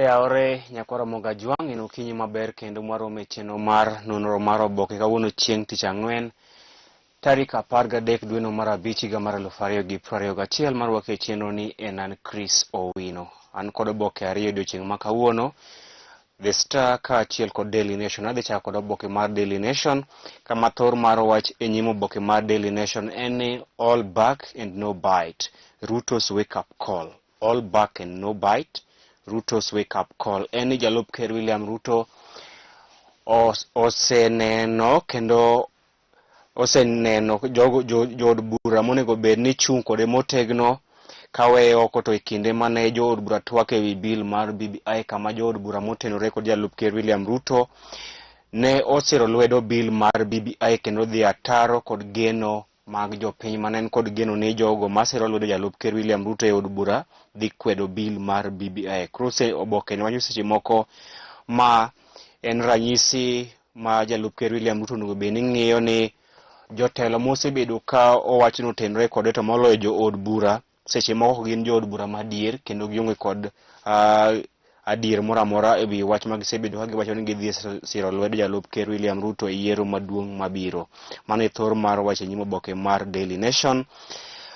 Oyawore nyakwar Ramogi Ajwang', en okinyi maber kendo mwaromo e chenro mar nonro mar oboke kawuono chieng' tich ang'wen tarik 13 dweno mar abich higa mar 2021. Marwako e chenro ni en an Chris Owino. An kod oboke ariyo odiochieng' ma kawuono, The Star kaachiel kod Daily Nation. Adhi chako kod oboke mar Daily Nation kama thor mar wach e nyim oboke mar Daily Nation en ni all bark and no bite, Ruto's wake up call. All bark and no bite, Ruto's wake up call. En ni jalup ker William Ruto oseneno kendo oseneno jogo jood bura monego bed ni chung' kode motegno kaweye oko to e kinde mane jood bura twak ewi bill mar BBI kama jood bura motenore kod jalup ker William Ruto ne osiro lwedo bill mar BBI kendo dhi ataro kod geno mag jopiny mane en kod geno ni jogo masiro lwedo jalup ker William Ruto e od bura dhi kwedo bill mar BBI. Koro oboke ni wacho seche moko ma en ranyisi ma jalup ker William Ruto onego bed ni ng'iyo ni jotelo mosebedo ka owacho ni otenore kode to moloyo jo od bura seche moko ok gin jood bura madier kendo gionge kod adier moro amora e wi wach ma gisebedo ka giwacho ni gidhi siro lwedo jalup ker William Ruto e yiero maduong' mabiro. Mano e thor mar wach e nyim oboke mar Daily Nation.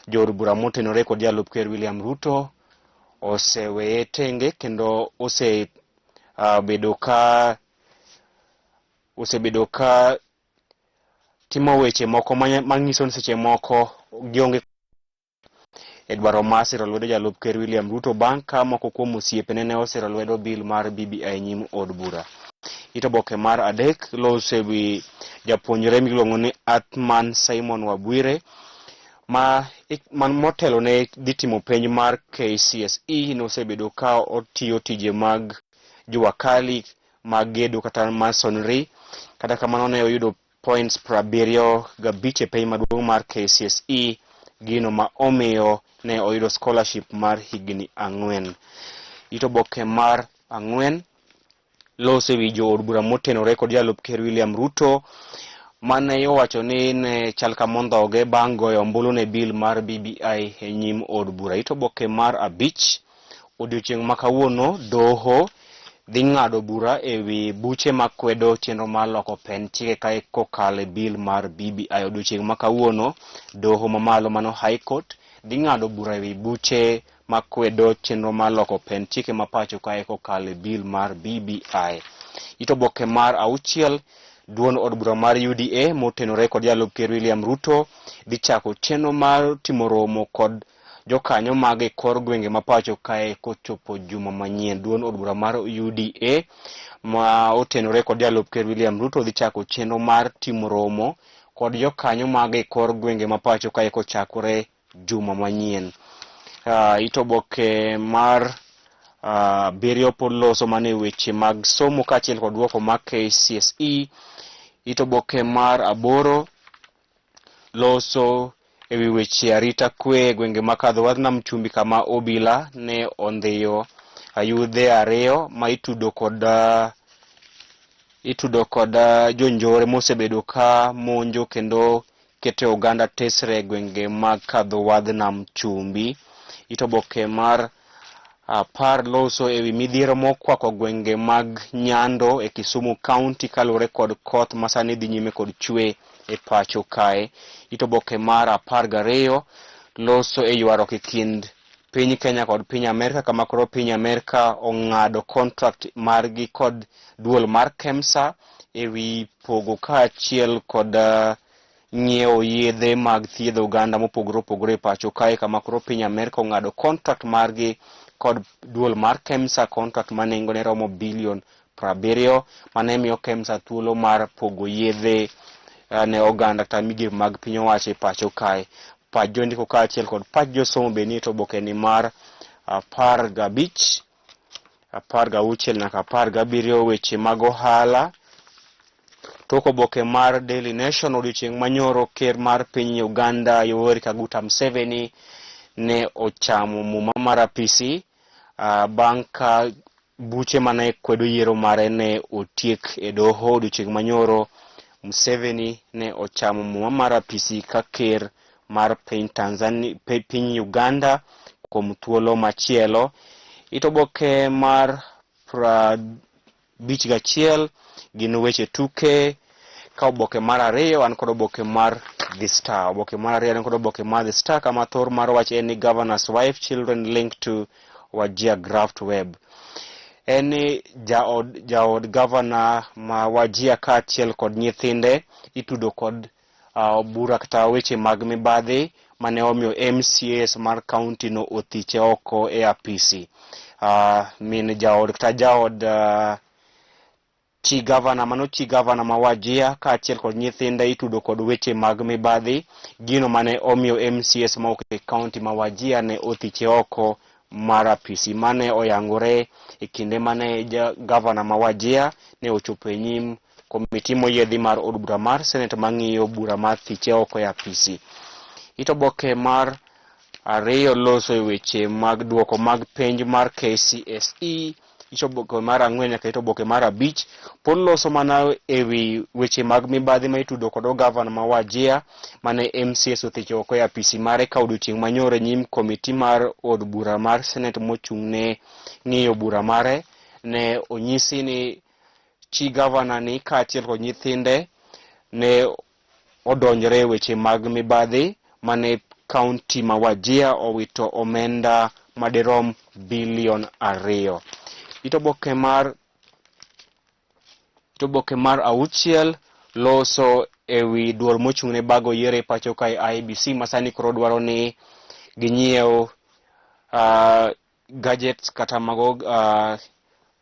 Jood bura motenore kod jalup ker William Ruto oseweye tenge kendo osebedo ka osebedo ka timo weche moko manyiso ni seche moko gionge e dwaro mar siro lwedo jalup ker William Ruto bang' ka moko kuom osiepene ne osiro lwedo bill mar BBI e nyim od bura. It oboke mar adek loso e wi japuonjre miluongo ni Athman Simon Wabwire ma motelo ne dhi timo penj mar KCSE nosebedo ka otiyo tije mag jua kali mag gedo kata masonry. Kata kamano ne oyudo points 75 e piny maduong' mar KCSE, gino ma omiyo ne oyudo scholarship mar higni 4. It oboke mar ang'wen loso ewi jood bura motenore kod jalup ker William Ruto mane owacho ni ne chal ka mondhoge bang' goyo ombulu ne bill mar BBI e nyim od bura. It oboke mar abich Odiochieng' ma kawuono doho dhi ng'ado bura e wi buche makwedo chenro mar loko pend chike kae kokalo e bill mar BBI. Odiochieng' ma kawuono doho mamalo mano High Court dhi ng'ado bura e wi buche makwedo chenro mar loko pend chike ma pacho kae kokalo e bill mar BBI. It oboke mar auchiel duond od bura mar UDA motenore kod jalup ker William Ruto dhi chako chenro mar timo romo kod jokanyo mag e kor gwenge ma pacho kae kochopo juma manyien. Duond od bura mar UDA ma otenore kod jalup ker William Ruto dhi chako chenro mar timo romo kod jokanyo mag e kor gwenge ma pacho kae kochakore juma manyien. It oboke mar abiriyo pod loso mana e weche mag somo kaachiel kod duoko mag KCSE. It oboke mar aboro loso e wi weche arita kwe e gwenge ma kadho wadh nam chumbi kama obila ne ondhiyo ayudhe ariyo ma itudo kod jonjore mosebedo ka monjo kendo keto oganda tesre e gwenge mag kadho wadh nam chumbi. It oboke mar apar loso e wi midhiero mokwako gwenge mag Nyando e Kisumu County kaluwore kod koth masani dhi nyime kod chwe e pacho kae. It oboke mar 12 loso e ywaruok e kind piny Kenya kod piny Amerka kama koro piny Amerka ong'ado contract margi kod duol mar KEMSA e wi pogo kaachiel kod ng'iewo yedhe mag thiedho oganda mopogore opogore e pacho kae kama koro piny Amerka ong'ado contract margi kod duol mar KEMSA, contract ma nengone romo bilion 70 mane miyo KEMSA thuolo mar pogo yedhe ne oganda kata migepe mag piny owacho e pacho kae. Pach jondiko kaachiel kod pach josomo be nie to oboke ni mar 15, 16 nyaka 17 weche mag ohala. Tok oboke mar Daily Nation odiochieng' manyoro ker mar piny Uganda Yoweri Kaguta Museveni ne ochamo muma mar apisi bang' ka buche mane kwedo yiero mare ne otiek e doho odiochieng' manyoro. Museveni ne ochamo muma mar apisi ka ker mar piny Tanzania, piny Uganda kuom thuolo machielo. It oboke mar 51 gin weche tuke. Ka oboke mar ariyo an kod oboke mar The Star. Oboke mar ariyo an kod oboke mar The Star kama thor mar wach en ni Governor's wife children linked to Wajir graft web. En ni jaod gavana ma Wajir kaachiel kod nyithinde itudo kod bura kata weche mag mibadhi mane omiyo MCAs mar kaunti no othiche oko e apisi. Min jaod kata jaod chi gavana mano chi gavana ma Wajir kaachiel kod nyithinde itudo kod weche mag mibadhi, gino mane omiyo MCAs mawuok e kaunti ma Wajir ne othiche oko mar apisi. Mane oyangore e kinde mane gavana ma Wajir ne ochopo e nyim komiti moyiedhi mar od bura mar Senate mang'iyo bura mar thiche oko e apisi. It oboke mar ariyo loso e weche mag duoko mag penj mar KCSE. It oboke mar ang'wen nyaka it oboke mar abich pod loso mana ewi weche mag mibadhi ma itudo kod gavana ma Wajir mane MCAs othicho oko e apisi mare ka odiochieng' manyoro e nyim komiti mar od bura mar Senate mochung' ne ng'iyo bura mare ne onyisi ni chi gavana ni kaachiel kod nyithinde ne odonjore e weche mag mibadhi mane kaunti ma Wajir owito omenda madirom bilion 2. It oboke mar auchiel loso ewi duol mochung' ne bago yiero e pacho kae IEBC ma sani koro dwaro ni ginyiew gadgets kata mago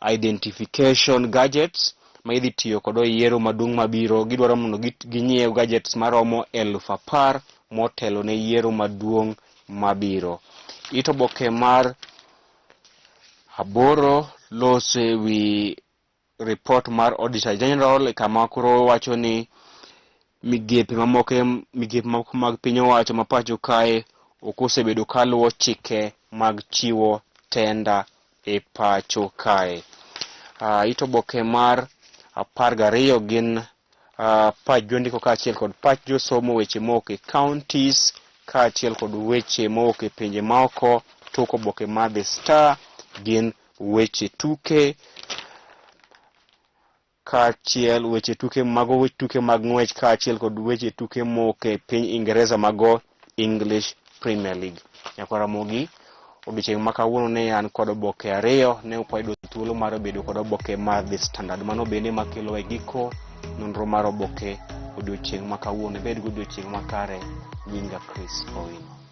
identification gadgets ma idhi tiyo kodo e yiero maduong' mabiro. Gidwaro mondo ginyiew gadgets maromo 10,000 motelo ne yiero maduong' mabiro. It oboke mar aboro loso ewi report mar Auditor General kama koro wacho ni migepe mamoko mag piny owacho ma pacho kae ok osebedo kaluwo chike mag chiwo tenda e pacho kae. It oboke mar 12 gin pach jondiko kaachiel kod pach josomo weche mowuok e counties kaachiel kod weche mowuok e pinje maoko. Tok oboke mar The Star gin weche tuke kaachiel weche tuke mago tuke mag ng'wech kaachiel kod weche tuke mowuok e piny Ingereza mago English Premier League. Nyakwar Ramogi, odiochieng' ma kawuono ne an kod oboke ariyo, ne ok wayudo thuolo mar bedo kod oboke mar The Standard. Mano bende makelo e giko nonro mar oboke odiochieng' ma kawuono. Ibed gi odiochieng' makare. Nyinga Chris Owino.